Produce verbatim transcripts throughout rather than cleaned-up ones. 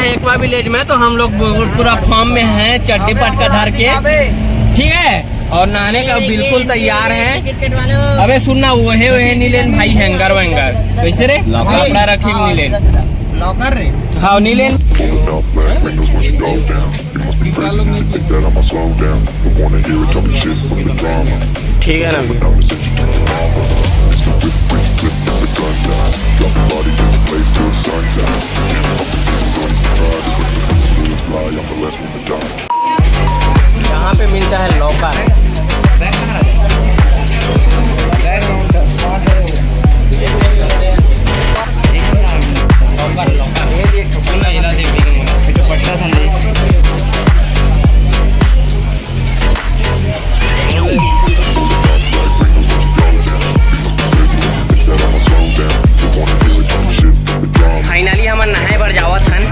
Aqua village में तो हम लोग पूरा फॉर्म में हैं, चड्डी पटका धर के, ठीक है, और नहाने का बिल्कुल तैयार हैं। अबे सुन ना, वो है, वो है नीलेन भाई, हैंगर वैंगर कैसे रे, कपड़ा रखे नीलेन। लॉकर रे। हाँ नीलेन। Pulling up black windows once you go down. You must be crazy if you think that I'ma slow down. Don't wanna hear it, talking shit, fuck the drama. ठीक है ना। Pulling up and send you to your mama. It's the whip, whip, flip, flip the guns out. Dropping bodies in the place till the sun's out. Can't fuck with this, don't even try. This is the bullets fly, I'm the last one to die. यहाँ पे मिलता है locker. Locker, locker. ये देख, सुन ना, ये ला देख, देख, देख। ये तो पटना संदीप। फाइनली हमन नहाए बर जावत हन।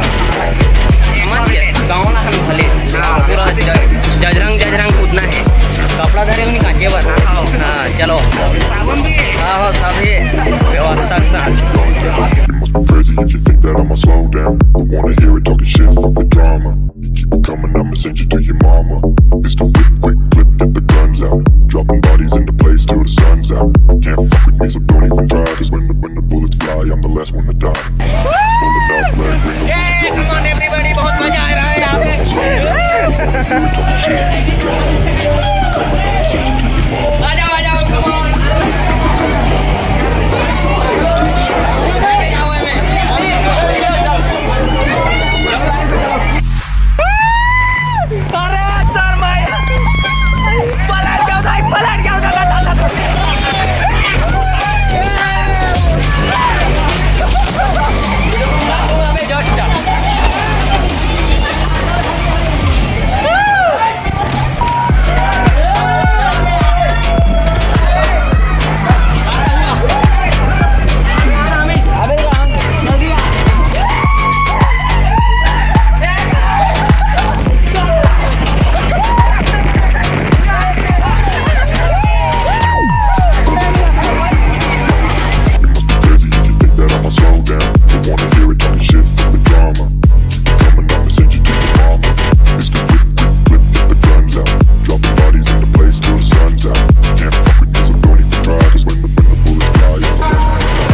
समझ गए? गाँव ला हन भले। हाँ, पूरा ज-, जजरंग, जजरंग कूदना है। कपड़ा धरे हो नहीं कांचे बर? हाँ, चलो। आहो, सभी व्यवस्था के साथ। You must be crazy if you think that I'ma slow down. Don't wanna hear it, talking shit, fuck the drama. You keep it coming, I'ma send you to your mama. It's the whip, quick, clip, get the guns out. Dropping bodies in the place till the sun's out. Can't fuck with me, so don't even try. 'Cause when the, when the bullets fly, I'm the last one to die. Pulling up black windows, once you go down. Come on, everybody, बहुत मजा आ रहा है यहाँ पे। Wanna hear it, talking shit, fuck the drama. You keep it coming, I'ma send you to your mama. आ जाओ, आ जाओ, come on। अरे, तर मैं पलट गया था, पलट गया था। Crazy if you think that I'ma slow down. Don't wanna hear it, talking shit, fuck the drama. Coming, I'ma send you to your mama. It's the whip, whip, whip, get the guns out. Dropping bodies in the place till the sun's out. Can't fuck with me, so don't even try. 'Cause when the, when the bullets fly, I'm the last one to die.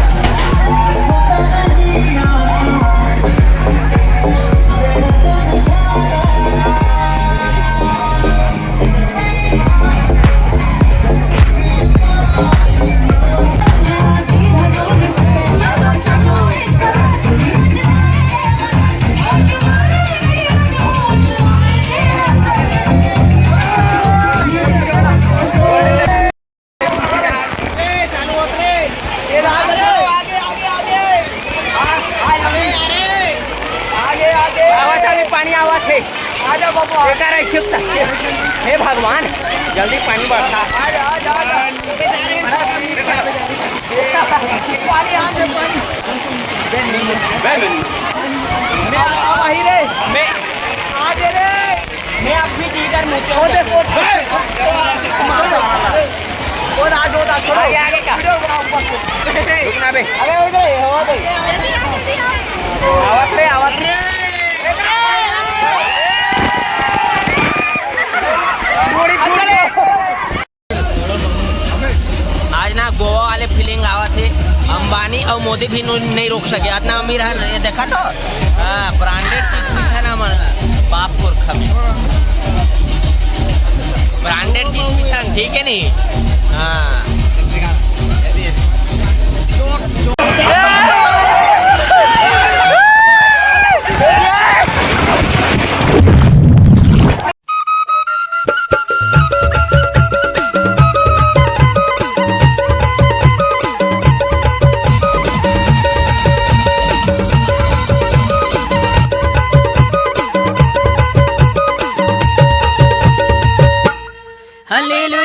आगे, आगे, आगे। आगे, आगे। आवत हे, पानी आवत हे। आ जा बाबा। एकर है सुप्त। हे भगवान, जल्दी पानी बरसा। आ जा, आ जा, आ जा। पानी आ जा, पानी। आ वही रे। मैं आ जा रे। मैं अब भी इधर मुझे वो देखो। वो आ जाओ, आ जाओ। आगे, आगे का? वीडियो बनाओ ऊपर से। रुकना बे। अरे उधर ही, हवा दे। आवत रे, आवत रे। थोड़ी, थोड़ी। आज ना गोवा वाले फीलिंग आवत हे। अंबानी और मोदी भी नु-, नहीं रोक सके, इतना अमीर है ना, ये देखा तो। हाँ, ब्रांडेड चीज पीथन हमन, बाप पुरखा में। ब्रांडेड चीज पीथन, ठीक है नहीं? हाँ। हालेलुया।